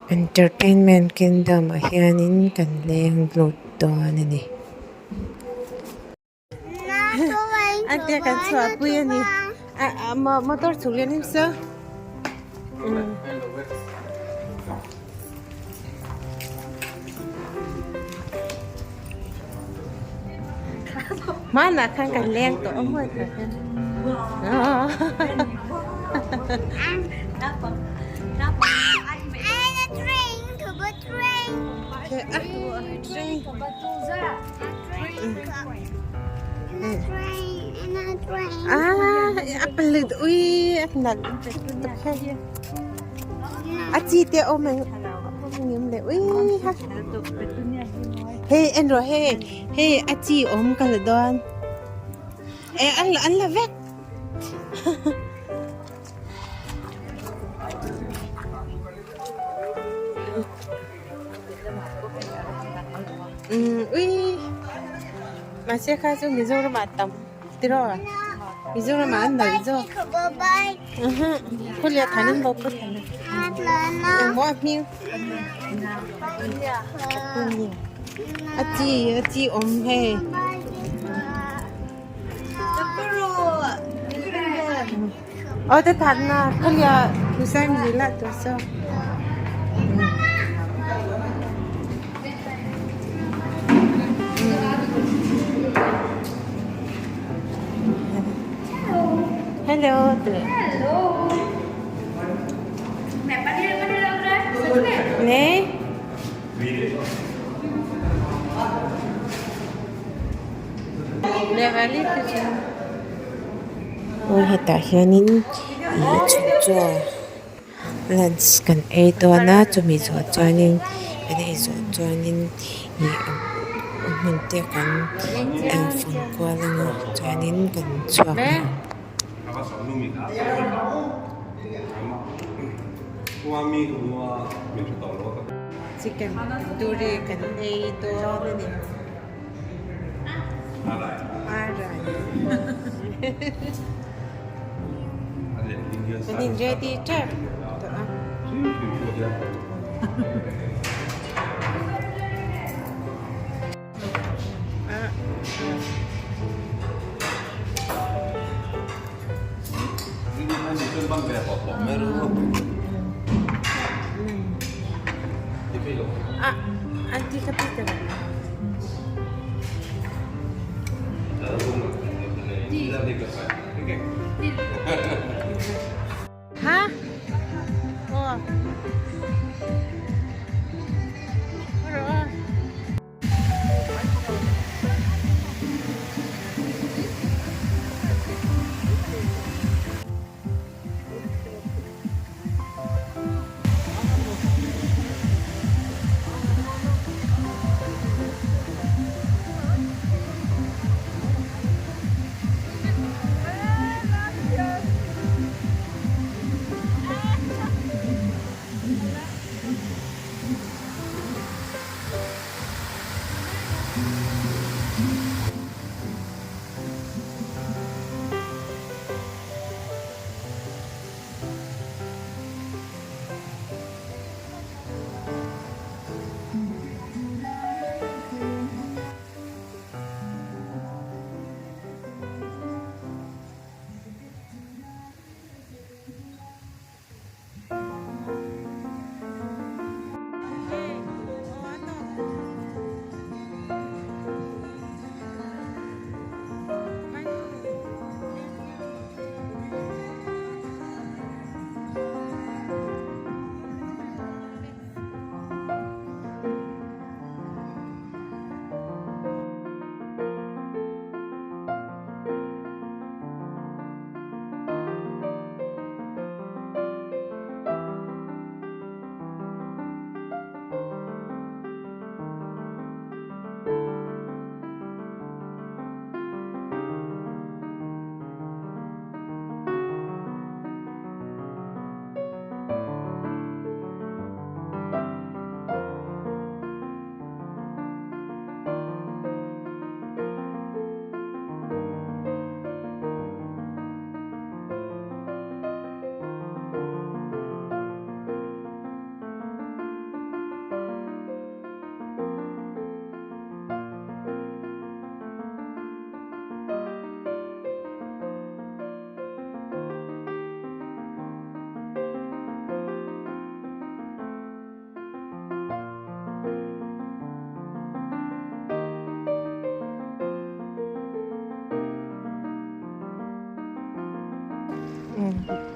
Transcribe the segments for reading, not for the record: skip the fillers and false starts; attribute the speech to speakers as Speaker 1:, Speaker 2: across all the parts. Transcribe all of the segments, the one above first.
Speaker 1: Entertainment kingdom ah hianin kan leng lut dawn a ni. A tia kan chhuah pui a ni. A motor chhuk lian em so. Hmanah khan kan leng tawh a mawi tah hian. A chi te awm ang ngem le ui ha. Hei en rawh hei hei a chi awm ka la dawn e an la an la vek. Umm ui mahse kha chu Mizoram ah tam tiraw Mizoram ah an nalh zawk khulia than in bawk engmaw a hming a chi a chi awm hei. Aw te that na khalia Hussain zila tur saw. Hello.
Speaker 2: Hello.
Speaker 1: नहीं Aw hetah hianin ih chhun chaw lunch kan ei dawn a chumi zawh chuanin kan ei zawh chuanin ih a hmun te kan fang kual anga chuanin kan chhuak leh ang. Chicken tandoori kan ei dawn a ni. Kan in ready tep tawh a. Ha? Aw.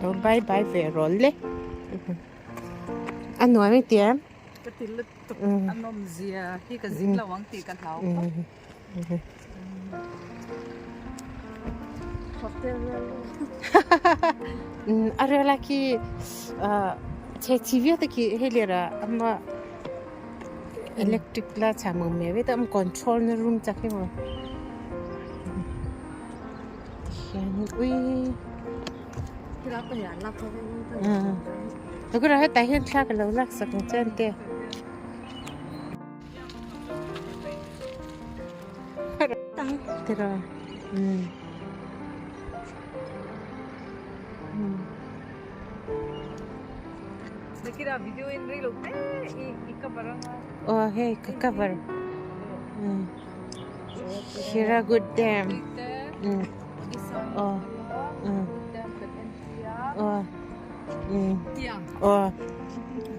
Speaker 1: Lo bye bye ve rawh le. A nuam i ti em?
Speaker 2: Ka ti lutuk a nawm zia hi ka zing lo ang tih ka hlau khawp.
Speaker 1: A rel a khi chhe chi viau te khi hei leh rah ama electric la chha mum me vek a control na room chak hi maw tikhian ui hetah hian thla ka lo laksak ang che an tia. Aw hei ka cover Hirakud dam aw aw aw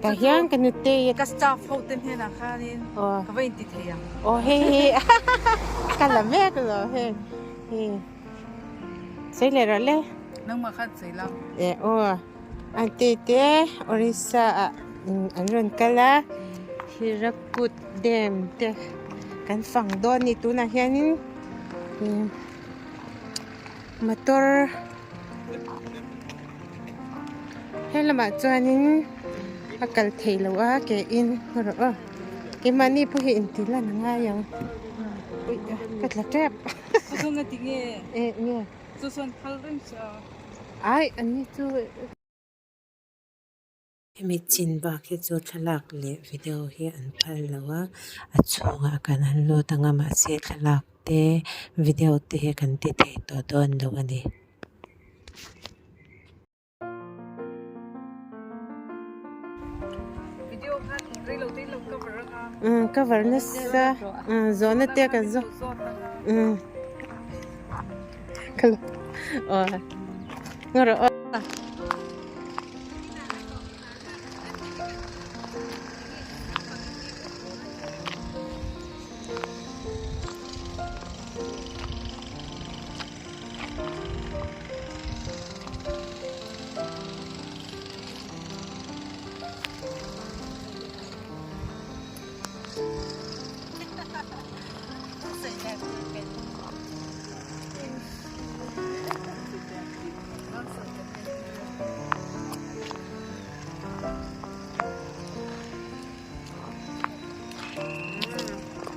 Speaker 1: tah hian ka nute
Speaker 2: ka staff ho te hnenah khanin ka va inti thei ang
Speaker 1: aw hei hi ka la mek lo hei hei sei leh rawh le
Speaker 2: nangmah khan sei la
Speaker 1: e aw an te te Orissa ah an rawn kal a Hirakud dam te kan fang dawn a ni tunah hianin motor. He lamah chuanin a kal theih loh a ke in rawh aw keimahni pawh hi intih lan a ngai ang ui ka tla tep eh nge ai an ni chu.
Speaker 3: Hemi chin bak hi chu thlalak leh video hi an phal lo a a chhungah kan han lut ang a mahse thlalak te video te hi kan ti thei tawh dawn lo a ni.
Speaker 1: Cover nasa zawhna te kan zawh aw rawh aw.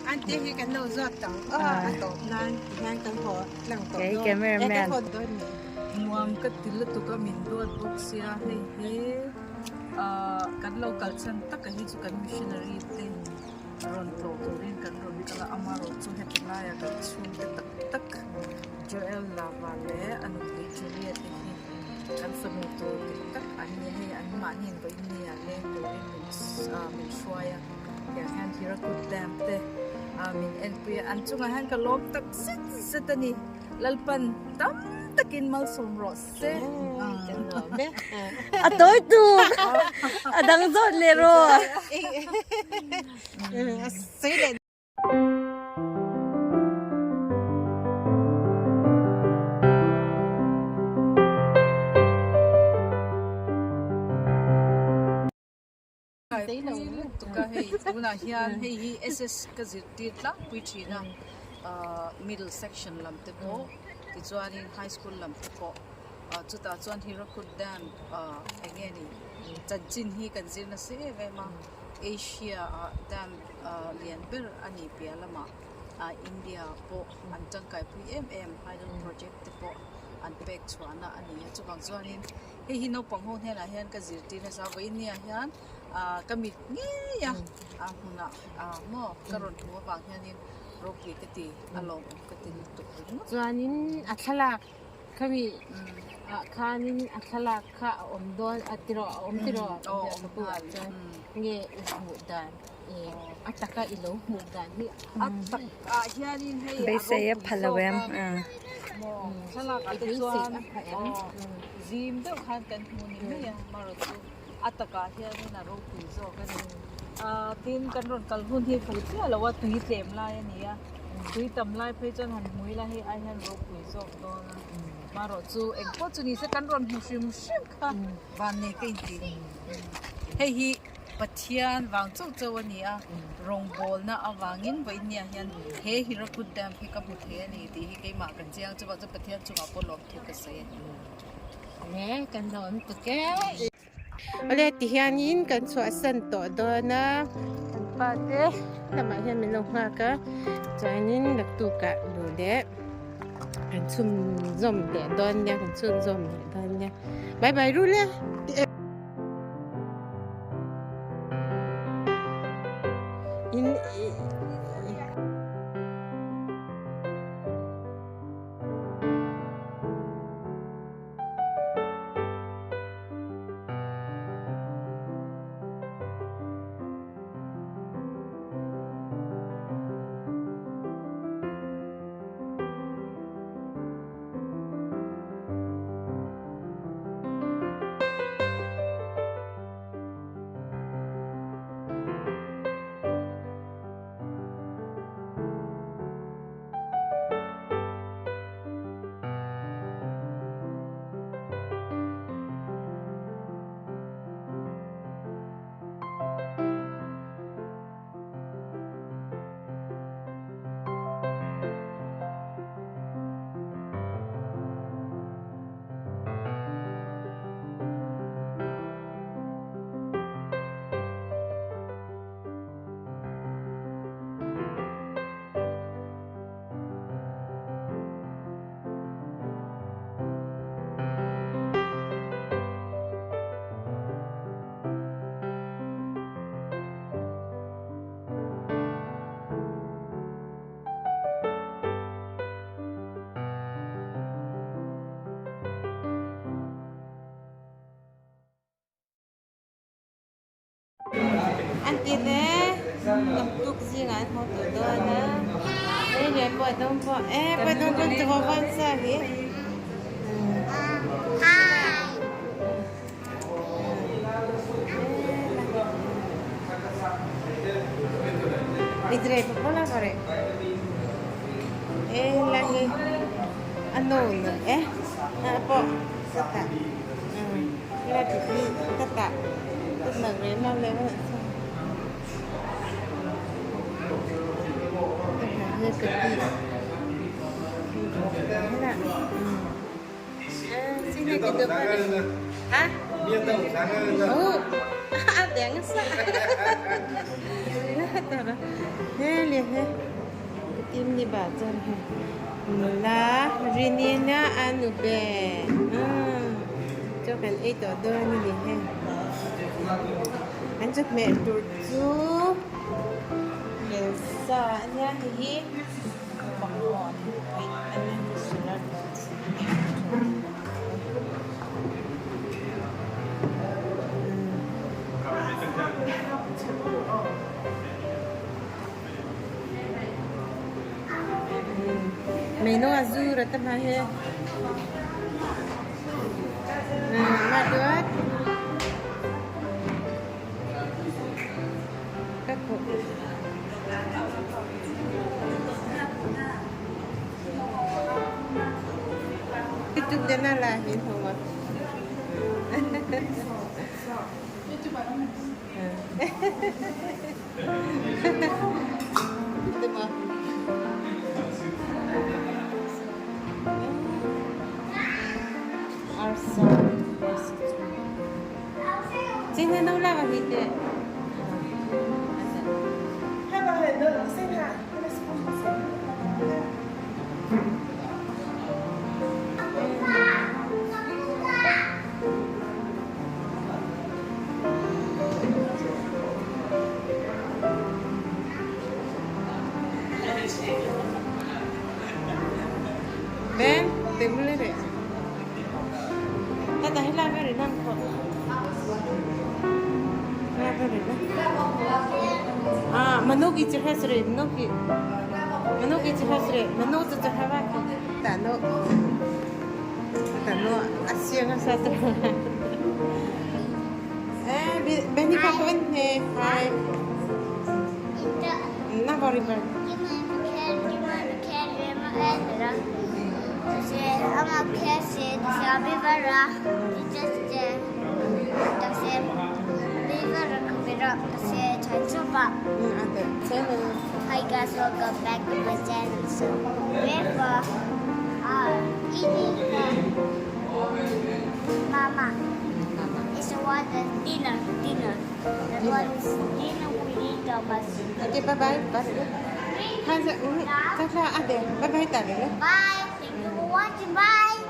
Speaker 1: An te hi kan lo zawt tawh a a tawp nan tihian kan haw tlang tawh dawn e kan haw dawn ni.
Speaker 2: Nuam ka ti lutuk a min duat bawk sia hei hi ah kan lo kal chhan taka hi chu kan missionary te rawn tlawh turin kan rawn kal a amaherawhchu chu heti laia kan chhungte tak tak Joel Lava leh a nupui Julia te hi kan fanu tur dik tak an ni a hei an mahni in vawiin ni ah leng turin min ah min hruai a tiang hian Hirakud dam te ah min enpui a an chungah hian ka lawm tak zet zet a ni Lalpan tam takin malsawm rawh se
Speaker 4: A tawi tur a dang zawt leh rawh.
Speaker 2: Lutuk a hei tunah hian hei hi SS ka zirtir tlangpui thin a ahh middle section lam te pawh tichuanin high school lam te pawh ah chutah chuan Hirakud dam ah eng nge ni chanchin hi kan zir nasa em em a Asia ah dam ah lian ber a nih piah lamah ah India pawh an tangkai pui em em hydel project te pawh an pek chhuahna a ni a chuvang chuanin Hei hi naupang ho hnenah hian ka zirtir nasa a, vawinia hian ah ka mit ngei a a hmunah ah maw ka rawn hmuh avang hianin ropui ka ti a lawmawm ka ti lutuk ringawt.
Speaker 1: Chuanin a thlalak khami ah khanin a thlalak kha a awm dawn a tiraw a awm tiraw
Speaker 2: Aw awm nghal
Speaker 1: chuan nge i hmuh dan e a taka i lo hmuh dan hi
Speaker 2: a tak ah hianin hei a
Speaker 4: Beisei a
Speaker 2: ropui
Speaker 4: pha lo
Speaker 2: zawk
Speaker 4: em
Speaker 2: a maw thlalak ah te chuan aw Zim deuh khan kan hmu ni mai a, marawh chu a takah hianin a ropui zawk a ni. Tin, kan rawn kal hun hi fu chiah lo a, tui tlem lai a ni a. Tui tam lai phei chuan han hmui la hei ai hian ropui zawk dawn a. Marawh chu engpawh chu nise kan rawn hmu hrim hrim kha vannei ka inti. Hei hi Pathian vang chauh chauh a ni a, rawngbawlna avangin vawinia hian he Hirakud Dam hi ka hmu thei a ni tih hi keimah ka chiang chuvang chuan Pathian chungah pawh lawmthu ka sawi a ni.
Speaker 1: Awle kan lo awm tuk e. Awle tihianin kan chhuahsan tawh dawn a, kan pa te lamah hian min lo nghak a, chuanin naktukah luh leh kan chhunzawm leh dawn nia kan chhunzawm leh dawn nia bye bye rul e. In An ti hle naktuk zingah an haw tawh dawn a hei leh pawh a dawng pawh e pawh a dawng pawh chu vaw vaw sa hi. Nula Rinina a nu be chaw kan ei tawh dawn a ni hei an chawhmeh tur chu kelsa a nia hei hi. Mei no a zur a ta hma he. Ma duat. Ka khuh. Ben, temulere. Tata hila very lang ko. Very lang. Ah, manok ichi hasre, manok. Manok ichi hasre, manok chu hawa ki. Tano. Tano asyang sa tra. Eh, Benny pa ko ne. Hi. Na bori ba.
Speaker 5: Hi guys, welcome back to my channel. So we are eating the mama. It's the one the dinner, dinner. The one is dinner we eat the bus.
Speaker 1: Okay, bye bye. Bye.
Speaker 5: Bye. Thank you for watching. Bye.